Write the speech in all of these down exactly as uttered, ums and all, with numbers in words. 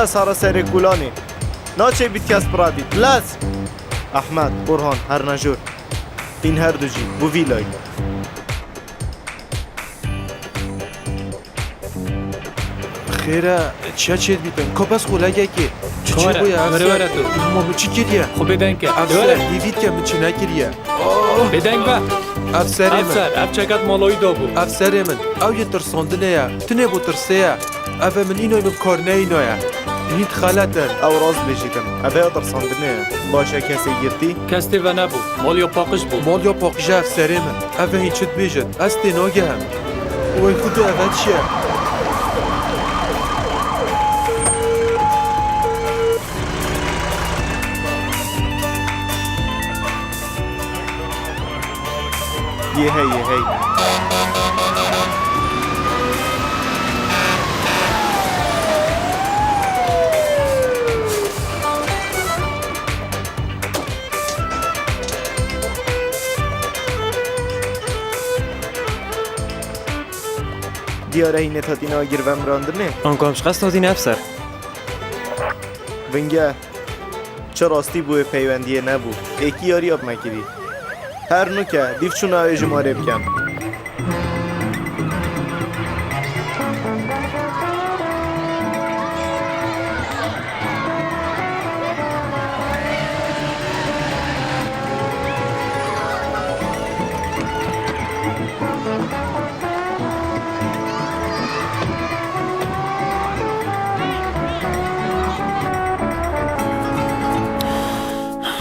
Sara serê kulanê. Naçê bît kes bi re bît. Lez! Ehmed, Burhan, her nejor. Hîn her du jî. Bo vî layî. Xêr e, çiya çêdibîtin? Ka bes xulekekê. Tu çi Kare, bûye, were, efser? Were tu. Ma tu çi kiriye? Xwe bêdeng ke. Efser, Were. Dîvît ke min çi nekiriye. Bêdeng be. Efserê min. Efser, ev çeket maloyî da bû. Efserê min, ew yê tirsandinê ye. Tinê bo tirsê ye. Ev e min înoy min bi kar neyînoye. Hîn dixeletin. Ew rast bêjîtin. Ev ya tirsandinê ye. Baş e, kesê girtî? Kes tê ve nebû. Mal ya paqij bû. Mal ya paqij e, efserê min. Ev e hîn çi dibêjin? Ez tê nagehim. Wey Xudo, ev e çi ye? Yê hey, yê hey. Diyar e hîn nêhatîne agirvemirandinê. Anku em ji qest hatîne, efser. Vinge. Çi rastî bû, wê peywendiyê nebû. Êkî yariya bi me kirî. Her nûke, dîv çûna wê jimarê bikin.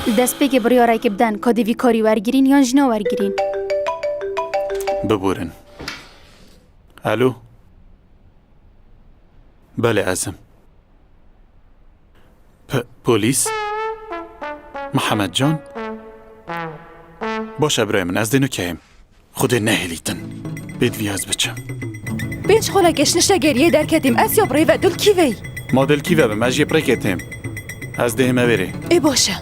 Li destpêkê biryarekê biden, ka dê vî karî wergirîn yan jî nawergirîn. Biborin. Alo. Belê, ez im. P-, polîs? Mihemed Can? Baş e birayê min, ez dê nûke hêm. Xwedê nehêlîtin. Pêdivî ez biçim. Pênc xulekê ji niştegeriyê derketîm. Ez ya bi rê ve dû li kî veyî? Ma dê li kî ve bim, ez jê bi rêkê têm. Ez dê hême vêrê. Ê baş e.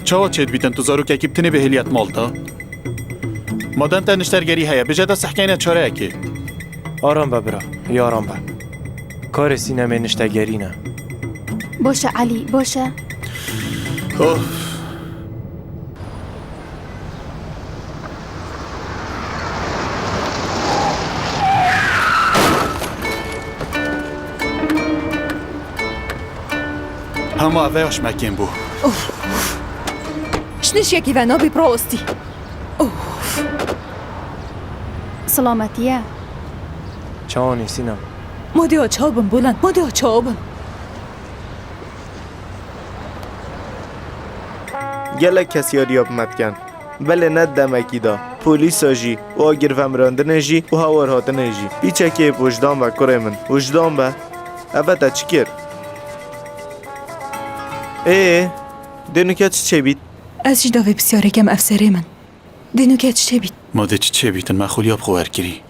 Çawa çêdibîtin tu zarokekî bi tinê bihêliyet mal de? Madem te niştergerî heye, bêje de sihkeyne çareyekê. Aram be bira, ya aram be. Karê sînemê niştegerî ne. Baş e Elî, baş e. Of. Hema ev ya ji me kêm bû. Of, of. Ji nişkekî ve nabî bi rawestî. Of. Silametî ye. Çawanî Sînem? Ma dê çawa bin Bulent, ma dê çawa bin? Gelek kes yariya bi me dikin. Belê ne di demekî de. Polîsa jî û agirvemirandinê jî û hawarhatinê jî. Pîçekê bi wijdan be kurê min. Wijdan be. Eve te çi kir? Ê, dê nûke çi çêbît? Ez jî da vê pisyarê kem efserê min. Dê nûke çi çêbît? Ma dê çi çêbîtin? Me xuliya bi xwe werkirî.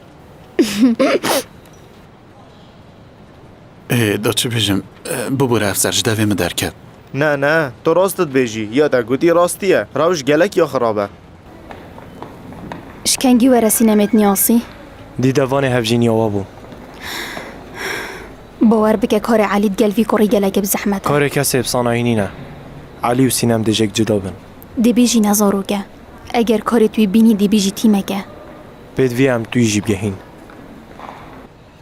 Ê, da çi bêjim? E, bibûre efser, ji devê min derket. Ne, ne, tu rast dibêjî. Ya te gotî rastî ye. Rewş gelek ya xirab e. Ji kengî were sînemê dinasî? Dî devanê hevjîniya we bû. Bawer bike karê Elî digel vî kurî gelekê bi zehmet e. Karê kesê bi sanayî nîne. Elî û Sînem dê jêk cuda bin. Dê bêjî ne zarok e. Eger karê tu yê bînî dê bêjî tîmek e. Pêdivî em tu yî jî bigehîn.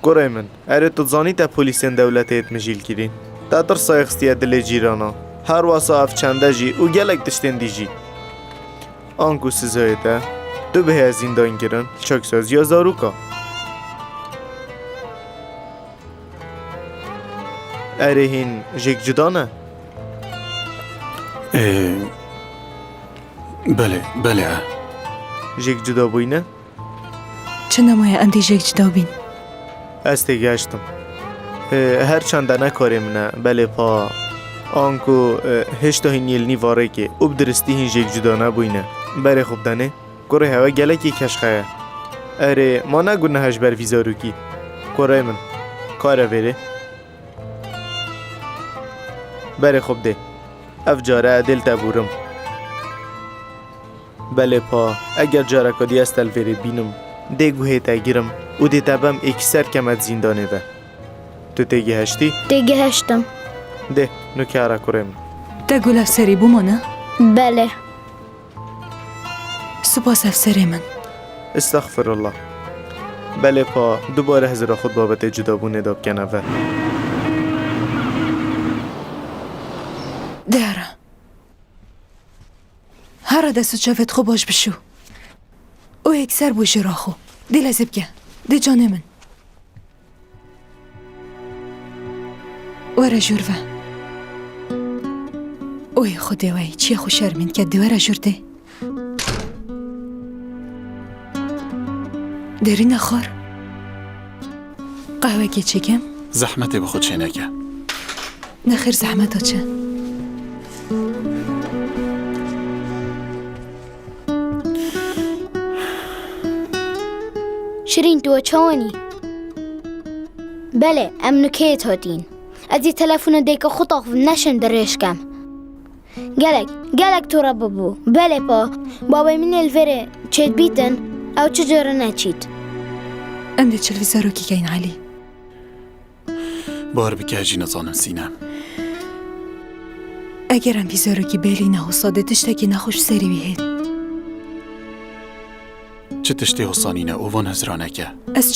Kurê min, erê tu dizanî te polîsên dewletê yê dimijîl kirîn? Te tirsa xistiye dilê cîrana. Her wesa ev çende jî û gelek tiştên dî jî. Anku sizayê te, tu bihê zîndan kirin, çaksaziya zaroka. Erê hîn jêk cuda ne? Ee, belê, belê e. Jêk cuda bûyne? Çi nemaye em dê jêk cuda bîn? Ez têgihiştim. E, her çende ne karê min e, belê pa. Anku, e, hêşta hîn yê li nîva rêkê û bi diristî hîn jêk cuda nebûyne. Berê xwe bidenê. Kurê hewe gelekî keşxe ye. Erê, ma negot niha ji ber vî zarokî. Kurê min. Kare vêrê. Berê xwe bidê. Ev care dê li te bûrim. Belê pa, eger careka dî ez te li vêrê bînim, Dê guhê te girim û dê te bem êkî ser keme di zîndanê ve. Tu têgihiştî? Têgihiştim. Dê, nûke here kurê min. Te gula serî bûmane? Belê. Spas ev serê min. Estexfirullah. Belê pa, dubare hizira xwe di babetê cudabûnê de bikene ve. Dê here. Here dest û çavêt xwe baş bişû. Û yekser bû jêra xwe. Dê lezê bike. Dê canê min. Were jûr ve. Oy Xwedê wey, çiya xwe şermîn ke dê were jûr dê. Derî nexwar. Qehwekê çêkim? Zehmetê bi xwe çêneke. Nexêr, zehmeta çi? Şirîn, tu we çawanî? Belê, em nûkeyê hatîn. Ez ê telefona dayika xwe taxivim, neşim dirêj kem. Gelek, gelek tore bûbû. Belê pa, babê min ê li vêrê çêdibîtin, ew çi cure neçît. Em dê çi li vî zarokî keyin Elî? Bawer bike, ez jî nizanim Sînem. Eger em vî zarokî bêlî nehûsa dê tiştekî nexweş serî wî hêt. Çi tiştê hosa nîne û van hizra neke. Ez